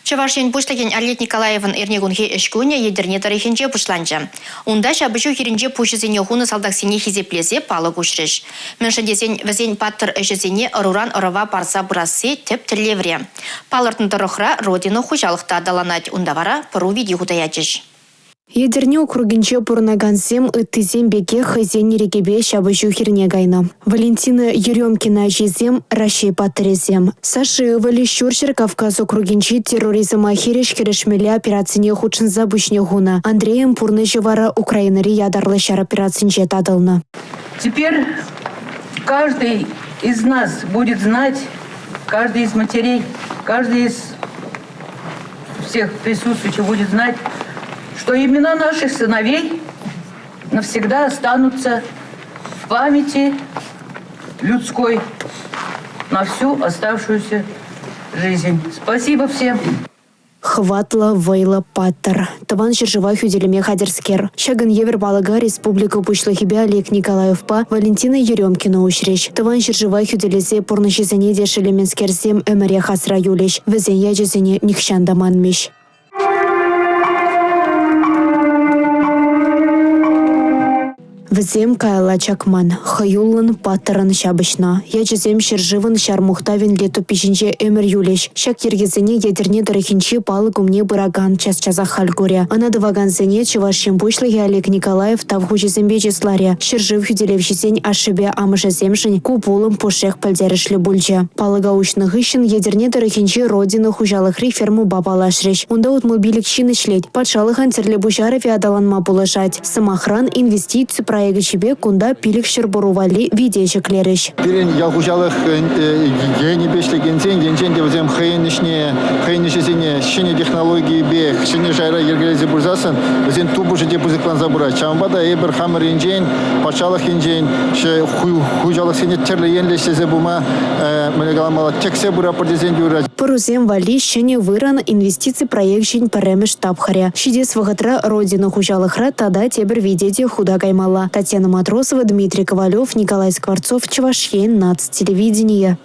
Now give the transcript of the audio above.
Чӑваш Ен Пуҫлӑхӗн Олег Николаевӑн эрнекунхи ӗҫ кунӗ Етӗрне тӑрӑхӗнче пуҫланчӗ. Унта ҫапӑҫу хирӗнче пуҫӗсене хунӑ салтаксене хисеплесе палӑк уҫрӗҫ. Мӗншӗн тесен вӗсен паттӑр ӗҫӗсене ӑруран ӑрӑва парса пырасси тӗп тӗллевре. Палӑртнӑ тӑрӑхра Родина хуҫалӑх та аталанать, унта вара пӑру вити хута ячӗҫ. Етӗрне округӗнче пурӑнакансем ыттисем пекех хӑйсен ирӗкӗпе ҫапӑҫу хирне кайнӑ. Валентина Еремкина ачисем – Раҫҫей паттӑрӗсем. Саша ывӑлӗ Ҫурҫӗр Кавказ округӗнчи терроризма хирӗҫ кӗрешмелли операцине хутшӑнса пуҫне хунӑ. Андрейӑн пурнӑҫӗ вара Украинӑри ятарлӑ ҫар операцинче татӑлнӑ. Теперь каждый из нас будет знать, каждый из матерей, каждый из всех присутствующих будет знать, что имена наших сыновей навсегда останутся в памяти людской на всю оставшуюся жизнь. Спасибо всем. Хӑватлӑ, вӑйлӑ, паттӑр. Тӑван ҫӗршыва хӳтӗлеме хатӗрскер. Ҫакӑн евӗр палӑка республика Пуҫлӑхӗпе Олег Николаевпа Валентина Еремкина уҫрӗҫ. Тӑван ҫӗршыва хӳтӗлесе пурнӑҫӗсене те шеллеменскерсем ӗмӗрех асра юлӗҫ, вӗсен ячӗсене нихҫан та манмӗҫ. Вӗсем каялла чакман, хӑюллӑн, паттӑррӑн ҫапӑҫнӑ. Ячӗсем ҫӗршывӑн ҫар мухтавӗн летопиҫӗнче ӗмӗр юлӗҫ. Ҫак йӗркесене Етӗрне тӑрӑхӗнчи палӑк умне пыракан час-часах халь курӗ. Ӑна тӑвакансене Чӑваш Ен Пуҫлӑхӗ Олег Николаев тав хучӗсемпе чысларӗ. Ҫӗршыв хӳтӗлевҫисен ашшӗпе амӑшӗсемшӗн ку пулӑм пушшех пӗлтерӗшлӗ пулчӗ. Палӑка уҫнӑ хыҫҫӑн Етӗрне тӑрӑхӗнчи Родина хуҫалӑхри фермӑпа паллашрӗҫ. Унта 65 ҫын ӗҫлет. Патшалӑхӑн тӗрлӗ пуҫарӑвӗ аталанма пулӑшать. Сӑмахран, инвестици проекчӗпе кунта 500 пӑру валли вите ҫӗклерӗҫ. Пирӗн ял хуҫалӑх енӗпе ӗҫлекенсен енчен те вӗсем хӑйӗн ӗҫне, хӑйӗн ӗҫӗсене ҫӗнӗ технологипе, ҫӗнӗ шайра йӗркелесе пырсассӑн вӗсен тупӑшӗ те пысӑкланса пырать. Ҫавӑнпа та эпир хамӑр енчен, патшалӑх енчен хуҫалӑхсене тӗрлӗ енлӗ ӗҫлесе пыма, мӗнле каламалла, тӗксе пыратпӑр тесен те юрать. Пӑрусем валли ҫӗнӗ вырӑн инвестици проекчӗн пӗрремӗш тапхӑрӗ. Ҫитес вӑхӑтра Родина хуҫалӑхра тата тепӗр вите те хута каймалла. Татьяна Матросова, Дмитрий Ковалев, Николай Скворцов, Чӑваш Ен наци телевиденийӗ.